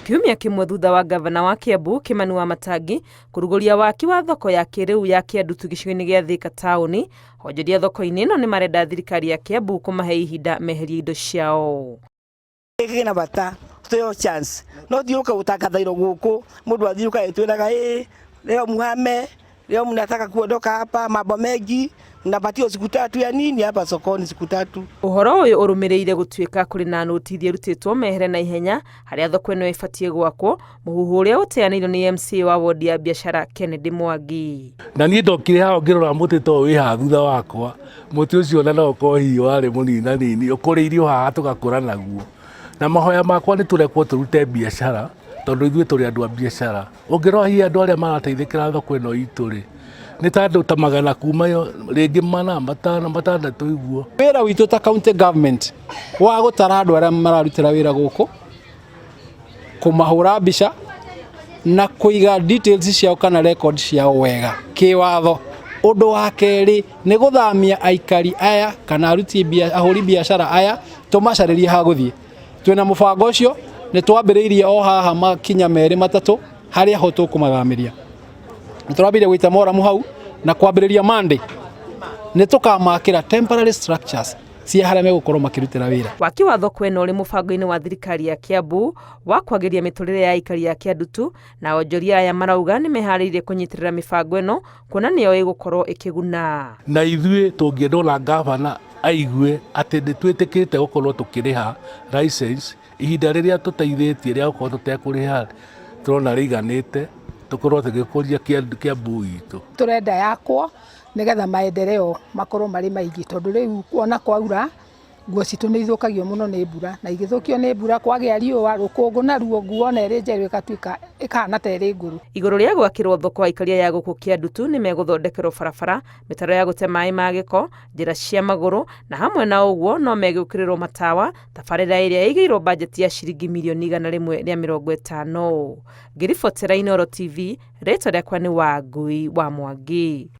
Kiumia kĩmwe thutha wa ngavana wa Kiambu Kimani Wamatangi kũrugũria waki wa thoko ya kĩrĩu ya Kĩandutu gĩcigo-inĩ gĩa Thika taũni, onjoria thoko-inĩ ĩno nĩ marenda thirikari ya Kiambu kũmahe ihinda meherie indo ciao. Gĩkĩ kĩna bata tũheo chance no ti ũka gũtangatha iro gũkũ mũndũ athiĩ ũka ĩtwĩraga ĩ leo muhame, leo mnataka kuondoka hapa, mambo mengi mnapatiwa siku tatu ya nini hapa sokoni siku tatu. Ũhoro ũyũ ũrũmĩrĩire gũtuĩka kũrĩ na nũtithi ĩrutĩtwo mehere na ihenya harĩa thoko ĩno ĩbatiĩ gwakwo, mũhuhu ũrĩa ũteanĩirio nĩ MCA wa wodi ya biacara Kennedy Mwangi. Na niĩ ndokire haha ngĩrora mũtĩ to wĩ haha thutha wakwa, mũtĩ ũcio ona no ũkorwo hihi warĩ mũninanini, ũkũrĩirio haha tũgakũra naguo. Na mahoya makwa nĩ tũrekwo tũrute biacara, tondũ ithuĩ tũrĩ andũ a biacara. Ũngĩrora hihi andũ arĩa marateithĩkĩra thoko ĩno itũ rĩ, nĩ ta andũ ta magana kuma rĩngĩ mana, matano, matandatũ ũguo. Wĩra witũ ta county government wa gũtara andũ arĩa mararutĩra wĩra gũkũ, kũmahũra mbica na kũiga details ciao kana record ciao wega kĩwatho. Ũndũ wa kerĩ nĩ gũthamia aikari aya kana aruti ahũri biacara aya tũmacarĩrie ha gũthiĩ. Twĩna mũbango ũcio nĩ twambĩrĩirie o haha makinya merĩ matatũ harĩa ho tũkũmathamĩria. Nĩ tũrambĩrĩria gũita moramu hau na kwambĩrĩria Monday nĩ tũkamakĩra temporary structures cia harĩa megũkorwo makĩrutĩra wĩra. Waki wa thoko ĩno ũrĩ mũbango-inĩ wa thirikari ya Kiambu wa kwagĩria mĩtũrĩre ya aikari a Kĩandutu, na onjoria aya marauga nĩ meharĩirie kũnyitĩrĩra mĩbango ĩno kuona nĩyo ĩgũkorwo ĩkĩguna. Na ithuĩ tũngĩenda ona ngavana aigue atĩ nĩ twĩtĩkĩrĩte gũkorwo tũkĩrĩha license ihinda rĩrĩa tũteithĩtie rĩa gũkorwo tũtekũrĩha tũrona rĩiganĩte tũkorwo tũgĩkũria Kiambu itũ. Tũrenda yakwo nĩgetha maendeleo makorwo marĩ maingĩ tondũ rĩu ona kwaura nguo citũ nĩ ithũkagio mũno nĩ mbura na igĩthũkio nĩ mbura kwagĩa riũa rũkũngũ naruo nguo ona ĩrĩ njerũ ĩgatuĩka ĩkahana ta ĩrĩ ngũrũ. Igũrũ rĩa gwakĩrwo thoko aikari aya gũkũ Kĩandutu nĩ megũthondekerwo barabara, mĩtaro ya gũte maĩ ma gĩko, njĩra cia magũrũ na hamwe na ũguo no megwĩkĩrĩrwo matawa, tabarĩra ĩrĩa ĩigĩirwo bajeti ya ciringi mirioni 150. Ngĩribotera Inooro TV, rĩtwa rĩakwa nĩ Wangui wa Mwangi.